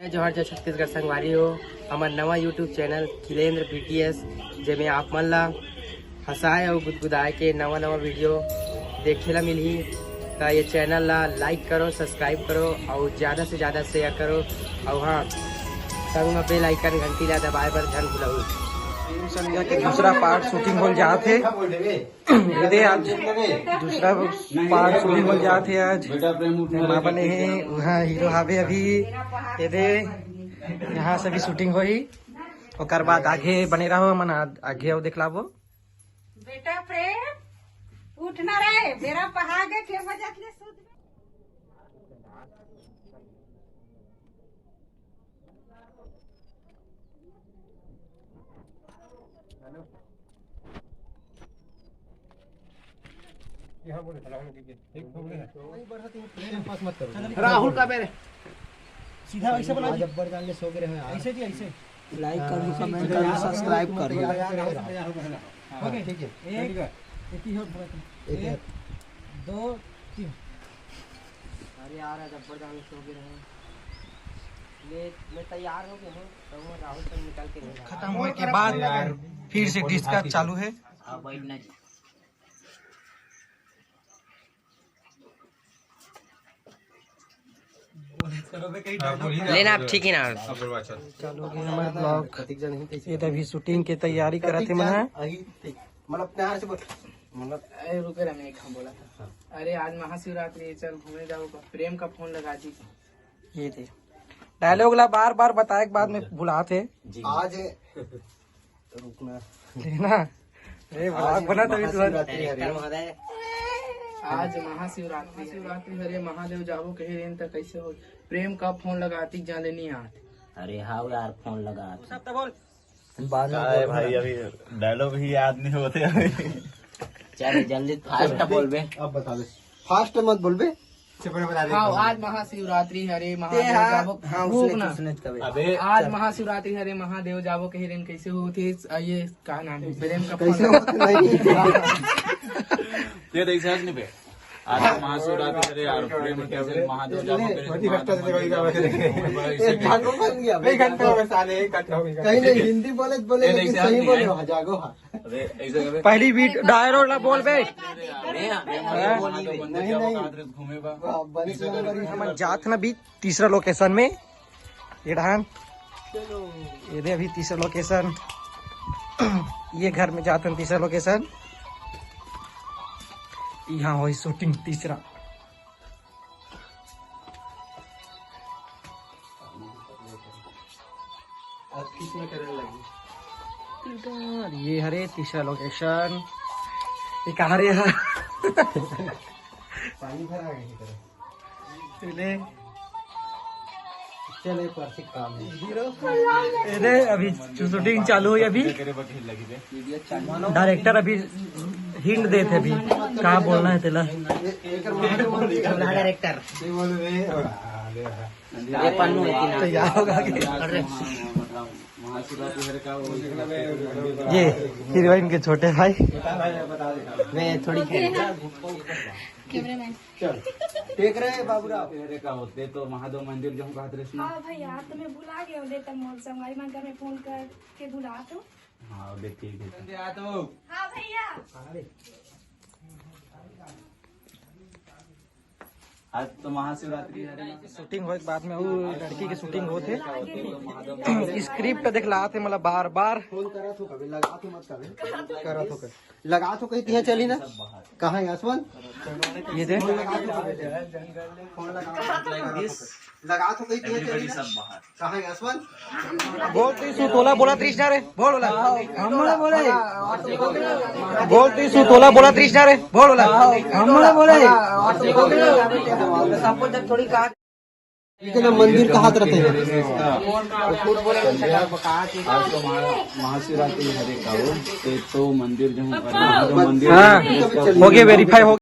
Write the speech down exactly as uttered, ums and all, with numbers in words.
जय जोहार, जय छत्तीसगढ़ संगवारी हो। हमर नवा YouTube चैनल खिलेंद्र बीटीएस, जेमे आप मन ला हंसाए अउ गुदगुदाए के नवा नवा वीडियो देखे ला मिलही। त ये चैनल ला लाइक करो, सब्सक्राइब करो अउ ज्यादा से ज्यादा शेयर करो। अउ हाँ, संग में बेल आइकन घंटी ला दबाए बर झन भुलाहू। संध्या के दूसरा पार्ट शूटिंग होल जात हे। ये दे आज दूसरा पार्ट शूटिंग होल जात हे। आज माँ बने हे, उहाँ हीरो हावे अभी। ये दे यहाँ से भी शूटिंग होही, ओकर बाद आगे बने रहो, मन आ-, आगे अउ दिखलाबो। बेटा प्रेम, उठना रे, बेरा पहा गे, के बजत ले सुत। राहुल का मेरे सीधा ऐसे बोला जी। जब्बर जान ले सो गए हैं यार। ऐसे जी, ऐसे। लाइक कर लो, कमेंट कर लो, सब्सक्राइब कर लो। हो गए? ठीक है। एक, एक ही हो, एक, दो, तीन। अरे यार, आज जब्बर जान ले सो गए हैं। ये मैं तैयार हो गया हूँ, तो वो राहुल से निकल के नहीं खत्म होए के बाद फिर से डिस्कस चालू है। लेना आप ठीक ही ना। चालू हो गया हमारा ब्लॉग। ये तो अभी शूटिंग की तैयारी करत हे मन ह। मतलब प्यार से बोल, मतलब ए, रुके रहे, मैं एक हम बोला था। अरे आज महाशिवरात्रि है, चल घूमे जाओ, प्रेम का फोन लगा दी। ये दे डायलॉग ला बार बार बताए के बाद में भुलात हे। आज रुकना। लेना। ए, ब्लॉग बना तभी तुरंत। आज महाशिवरात्रि, महाशिवरात्रि हरे, महादेव जाबो कहे रेन त कैसे हो? प्रेम का फोन लगाती जाने नहीं आत। अरे हाँ यार, फोन लगा। सब तो बोल। बाद में काय बोल भाई, ना। अभी डायलॉग ही याद नहीं होते अभी। चल जल्दी फास्ट बोल बे। अब बता दे, फास्ट मत बोल बे। चुप रहे, बता दे। हाँ, आज महाशिवरात्रि हरे, महादेव हाँ, जाबो। हाँ, रुक उसने, ना। उसने कबे। अबे आज महाशिवरात्रि हरे, महादेव जाबो कहे रेन कैसे होते? आ, ये का नाम है? प्रेम का कैसे फोन। होते नहीं? ये देख समझ नहीं पे। आज महाशिवरात्रि हरे यार, प्रेम कैसे महादेव जाबो कहे रेन, महादेव मंदिर जाबो कहे रेन। एक घंटा बन गया। एक घंटा हो गया, साले, एक घंटा हो गया। कहीं नहीं, हिंदी बोले तो बोले, ये लेकिन देख सही समझ बोले नहीं हो, जागो हाँ। अरे, ऐसे कर। पहली बीट डायलॉग ला बोल बे। नहीं, नहीं। घूमे बा। वाह, बड़ी सुंदर। हमन जात ना भी तीसरा लोकेशन में। ये डहान। ये दे अभी तीसरा लोकेशन। ये घर में जात हन तीसरा लोकेशन। यहाँ होई शूटिंग तीसरा। आज किस में करने लगी? इधर, ये हरे तीसरा लोकेशन। ये कहाँ रे है? पानी भरा है की तरह। चले। चले, परसिक काम है। अरे, अभी शूटिंग चालू हुई अभी। डायरेक्टर अभी हिंट देते अभी, कहाँ बोलना है तेला। डायरेक्टर। ये पन्नू है कि ना? तैयार होगा कि? ये हीरोइन के छोटे भाई। मैं थोड़ी कैमरामैन। चल, देख रहे हैं बाबूराव। अरे का होते तो महादेव मंदिर जाऊँ कहत रहे ना। हाँ भैया, आप तो मैं भुला गए हो, देता मोर संगवारी मन कर मैं फोन करके भुला तो। हाँ, अबे ठीक है। हाँ भैया। आज तो महाशिवरात्रि है। शूटिंग होए के बाद में वो लड़की की शूटिंग होत हे। स्क्रिप्ट दिखलात हे, मतलब बार बार। फोन करा तो कभी लगा तो मत कभी। करा तो कभी। लगा तो कहीं तिहा चली ना। कहाँ है आसमान? ये दे। फोन लगा तो कहीं तिहा चली ना। लगा तो कहीं तिहा चली ना। कहाँ है आसमान? बोल तू सुतोला बोला तृष्णा रे, बोल बोला। हमने बोले। बोल तू सुतोला बोला तृष्णा रे, बोल बोला। हमने बोले। सबको जब थोड़ी कहा। इतना मंदिर कहाँ तरफ है? आज तो महा-, महाशिवरात्रि हरे का हो, ते तो मंदिर जो हूँ, मंदिर हाँ, हो गया, वेरीफाई हो